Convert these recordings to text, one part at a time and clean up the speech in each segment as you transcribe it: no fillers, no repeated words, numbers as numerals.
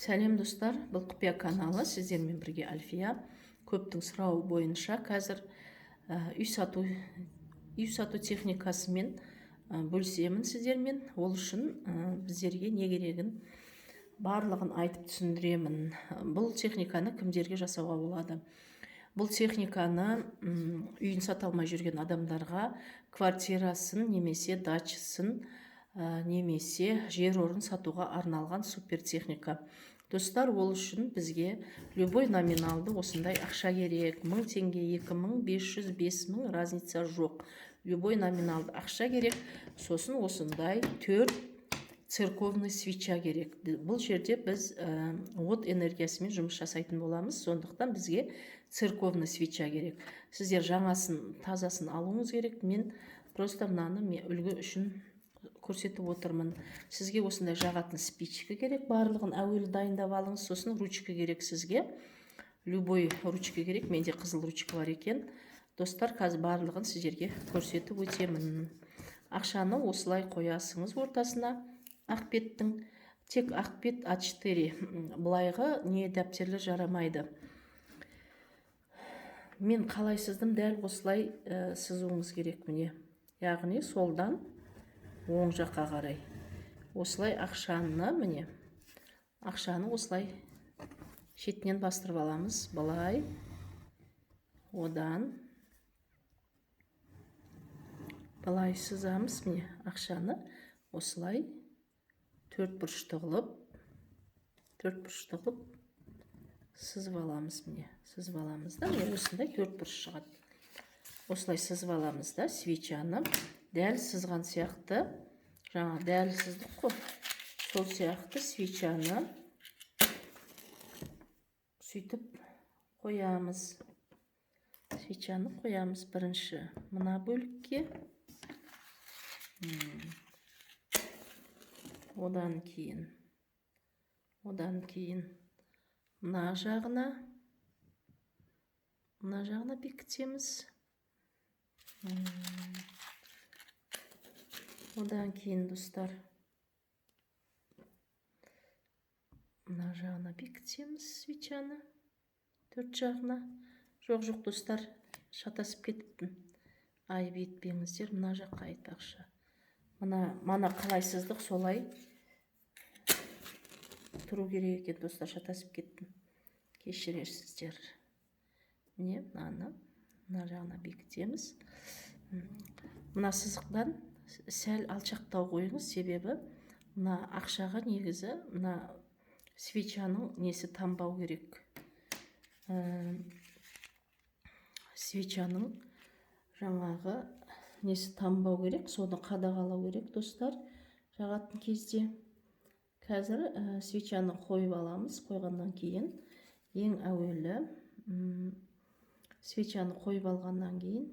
Сәлем, достар! Бұл Құпия каналы, сіздермен бірге Альфия. Көптің сұрауы бойынша қазір үй сату техникасымен бөлісемін сіздермен. Ол үшін біздерге не керегін барлығын айтып түсіндіремін. Бұл техниканы кімдерге жасауға болады? Бұл техниканы үйін сата алмай жүрген адамдарға, квартирасын немесе дачасын, немесе жер орын сатуға арналған супер техника, достар. Ол үшін бізге любой номиналды осындай ақша керек: 1000 теңге, 2000, 500, 5000, разница жоқ, любой номиналды ақша керек. Сосын осындай төрт церковный свеча керек. Бұл жерде біз от энергиясымен жұмыс жасайтын боламыз, сондықтан бізге церковный свеча керек. Сіздер жаңасын, тазасын алуыңыз керек. Мен просто мынаны мен үлгі үшін көрсетіп отырмын. Сізге осындай жағатын спичка керек. Барлығын әуелі дайындап алыңыз. Сосын ручка керек сізге, любой ручка керек. Менде қызыл ручка бар екен, достар. Қазір барлығын сіздерге көрсетіп өтемін. Ақшаны осылай қоясыңыз ортасына ақ беттің, тек ақ бет А4, былайғы не дәптерлер жарамайды. Мен қалай сыздым, дәл осылай сызуыңыз керек, міне, яғни солдан оң жаққа қарай осылай ақшаны, міне, ақшаны осылай шетінен бастырып аламыз былай, одан былай сызамыз. Міне, ақшаны осылай төрт бұрышты қылып, төрт бұрышты қылып сызып аламыз. Міне, сызып аламыз да, міне, осындай төрт бұрыш шығады. Осылай сызып аламыз да, свечаны дәл сызған сияқты, жаңа дәл сыздық қой, сол сияқты свечаны сөйтіп қоямыз. Свечаны қоямыз бірінші мына бөлікке, одан кейін мына жағына бекітеміз. Одан кейін, достар, мына жағына бекітеміз свечаны, төрт жағына. Жоқ, жоқ, достар, шатасып кетіппін, айып етпеңіздер. Мына жаққа, айтпақшы, мына мана қалай сыздық, солай тұру керек екен, достар. Шатасып кеттім, кешірерсіздер. Міне, мынаны мына жағына бекітеміз. Мына сызықтан сәл алшақтау қойыңыз, себебі мына ақшаға негізі мына свечаның несі тамбау керек. Свечаның жаңағы несі тамбау керек, соны қадағалау керек, достар, жағатын кезде. Қазір свечаны қойып аламыз. Қойғаннан кейін, ең әуелі свечаны қойып алғаннан кейін,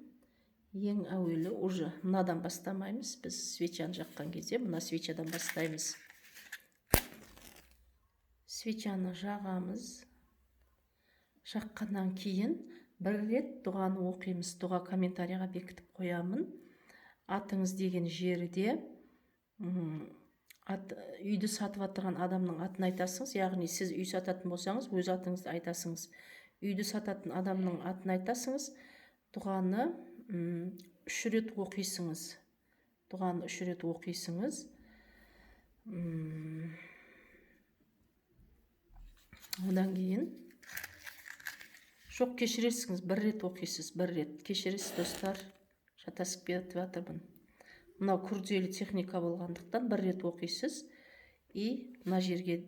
ең әуелі уже мынадан бастамаймыз. Біз свечаны жаққан кезде мына свечадан бастаймыз. Свечаны жағамыз. Жаққаннан кейін бір рет дұғаны оқимыз. Дұға комментарийға бекітіп қоямын. Атыңыз деген жерде ат, үйді сатып жатырған адамның атын айтасыңыз, яғни сіз үй сататын болсаңыз, өз атыңызды айтасыңыз, үйді сататын адамның атын айтасыңыз. Дұғаны үш рет оқисыңыз. Дұғаны үш рет оқисыңыз. Одан кейін, жоқ, кешіресіңіз, бір рет оқисыз, бір рет. Кешіресіз, достар, шатасып кетіп жатырмын. Мынау күрделі техника болғандықтан, бір рет оқисыз и мына жерге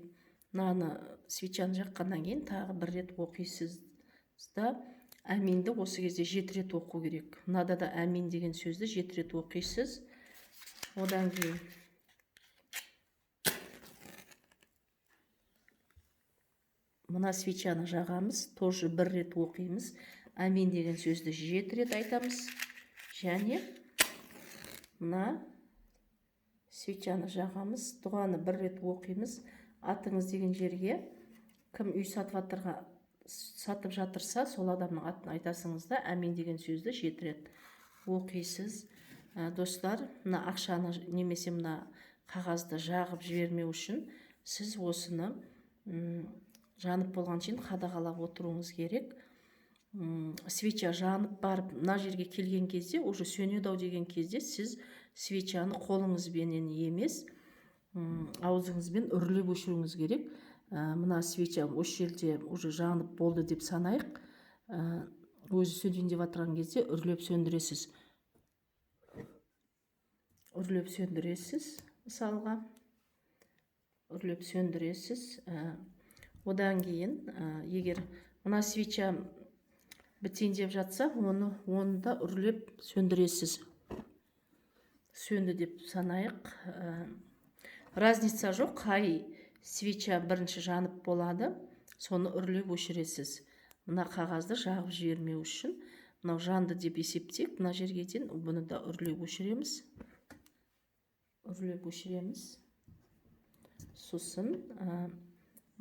мынаны, свечаны жаққаннан кейін тағы бір рет оқисыз да, әминді осы кезде жеті рет оқу керек. Мынада да әмин деген сөзді жеті рет оқисыз. Одан кейін мына свечаны жағамыз, тоже бір рет оқимыз, әмин деген сөзді жеті рет айтамыз және мына свечаны жағамыз, дұғаны бір рет оқимыз. Атыңыз деген жерге кім үй сатып жатырса, сол адамның атын айтасыңыз да, әмин деген сөзді жеті рет оқисыз. Достар, мына ақшаны немесе мына қағазды жағып жібермеу үшін сіз осыны Жанып болған шейін қадағалап отыруыңыз керек. Свеча жанып барып мына жерге келген кезде, уже сөнеді ау деген кезде сіз свечаны қолыңызбенен емес, аузыңызбен үрлеп өшіруіңіз керек. Мына свеча осы жерде уже жанып болды деп санайық. Өзі сөнейін деп жатқан кезде үрлеп сөндіресіз. Үрлеп сөндіресіз, мысалға. Үрлеп сөндіресіз. Одан кейін, егер мына свеча бітейін деп жатса, оны да үрлеп сөндіресіз. Сөнді деп санайық. Разница жоқ, қай свеча бірінші жанып болады, соны үрлеп өшіресіз. Мына қағазды жағып жібермеу үшін, мынау жанды деп есептейік, мына жерге дейін бұны да үрлеп өшіреміз. Үрлеп өшіреміз. Сосын,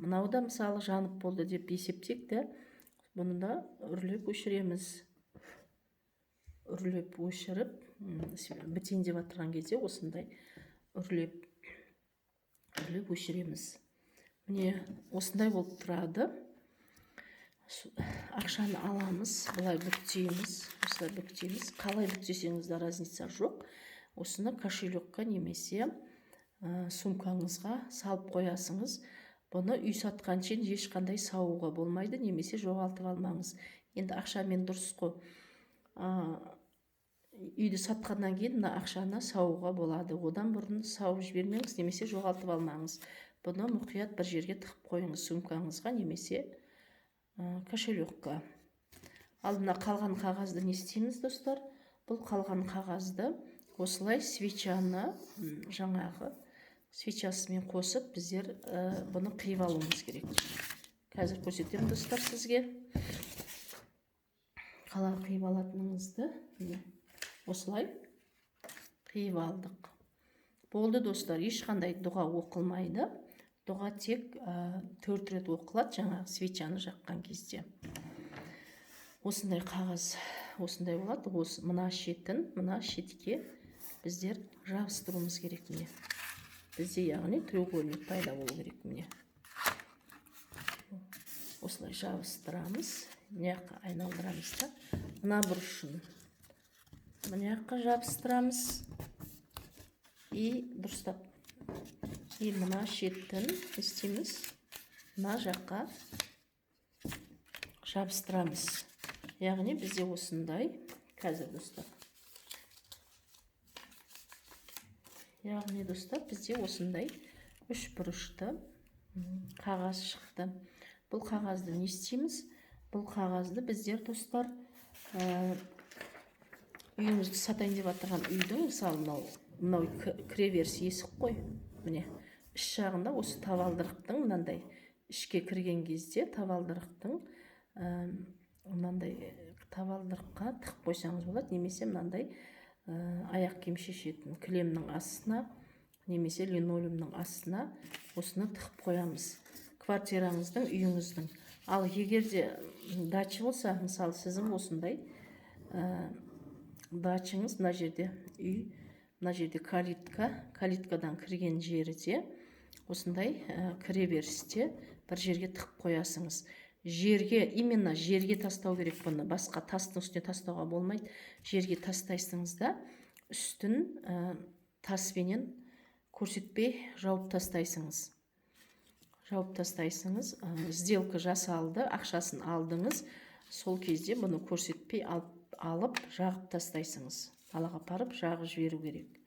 мынау да мысалы жанып болды деп есептейік те, бұны да үрлеп өшіреміз. Үрлеп өшіріп, бітейін деп жатқан кезде осындай үрлеп өшіреміз. Міне осындай болып тұрады. Ақшаны аламыз, былай бүктейміз, осылай бүктейміз. Қалай бүктесеңіз де разница жоқ. Осыны кошелекқа немесе сумкаңызға салып қоясыңыз. Бұны үй сатқан шейін ешқандай сауға болмайды, немесе жоғалтып алмаңыз. Енді ақшамен дұрыс қой. Үйді сатқаннан кейін мына ақшаны сауға болады. Одан бұрын сауып жібермеңіз, немесе жоғалтып алмаңыз. Бұны мұқият бір жерге тығып қойыңыз, сумкаңызға немесе кошелекқа. Ал мына қалған қағазды не істейміз, достар? Бұл қалған қағазды осылай свечаны, жаңағы свечасымен қосып, біздер бұны қиып алуымыз керек. Қазір көрсетемін, достар, сізге қалай қиып алатыныңызды. Міне, осылай қиып алдық. Болды, достар, ешқандай дұға оқылмайды. Дұға тек 4 рет оқылады, жаңағы свечаны жаққан кезде. Осындай қағаз осындай болады. Осы мына шетін, мына шетке біздер жабыстыруымыз керек, міне. Бізде яғни треугольник пайда болу керек, міне. Осылай жабыстырамыз, мына жаққа айналдырамыз да, мына бұрышын мына жаққа жабыстырамыз. И дұрыстап. И мына шетін істейміз, мына жаққа жабыстырамыз. Яғни бізде осындай қазір, достар. Яғни, достар, бізде осындай үш бұрышты қағаз шықты. Бұл қағазды не істейміз? Бұл қағазды біздер, достар, үйіңізді сатайын деп жатырған үйдің, мысалы, мынау кіреберіс есік қой. Міне, іш жағында осы табалдырықтың мынандай ішке кірген кезде табалдырықтың мынандай табалдырыққа тығып қойсаңыз болады, немесе мынандай аяқ киім шешетін кілемнің астына, немесе линолеумнің астына осыны тығып қоямыз. Квартираңыздың, үйіңіздің. Ал егер де дача болса, мысалы, сіздің осындай дачаңыз, мына жерде үй, мына жерде калитка, калиткадан кірген жерде осындай кіреберісте бір жерге тығып қоясыңыз. Жерге, именно жерге тастау керек бұны, басқа тастың үстіне тастауға болмайды. Жерге тастайсыңыз да, үстін таспенен көрсетпей жауып тастайсыңыз. Жауып тастайсыңыз, сделка жасалды, ақшасын алдыңыз, сол кезде бұны көрсетпей алып жағып тастайсыңыз. Далаға апарып жағып жіберу керек.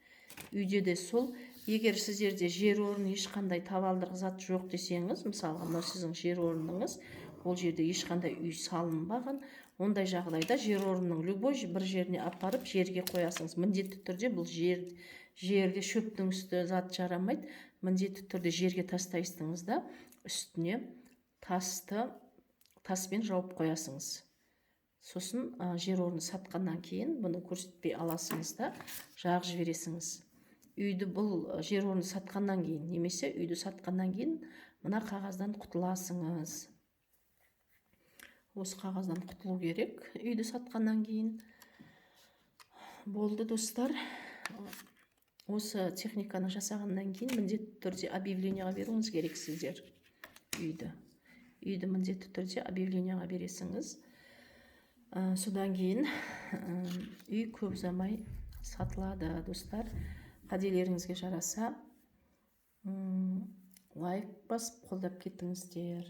Үйде де сол, егер сіздерде жер орны ешқандай табалдырық зат жоқ десеңіз, мысалға, мынау сіздің жер орныңыз, ол жерде ешқандай үй салынбаған, ондай жағдайда жер орнының любой бір жеріне апарып жерге қоясыңыз. Міндетті түрде бұл жерде шөптің үсті зат жарамайды, міндетті түрде жерге тастайсыңыз да, үстіне таспен жауып қоясыңыз. Сосын жер орны сатқаннан кейін бұны көрсетпей аласыңыз да, жағып жібересіңіз. Үйді бұл жер орны сатқаннан кейін, немесе үйді сатқаннан кейін мына қағаздан құтыласыңыз. Осы қағаздан құтылу керек үйді сатқаннан кейін. Болды, достар. Осы техниканы жасағаннан кейін міндетті түрде объявлениеға беруіңіз керек сіздер. Үйді, үйді міндетті түрде объявление ға бересіңіз. Содан кейін үй көп ұзамай сатылады. Достар, кәделеріңізге жараса, лайк басып, қолдап кетіңіздер.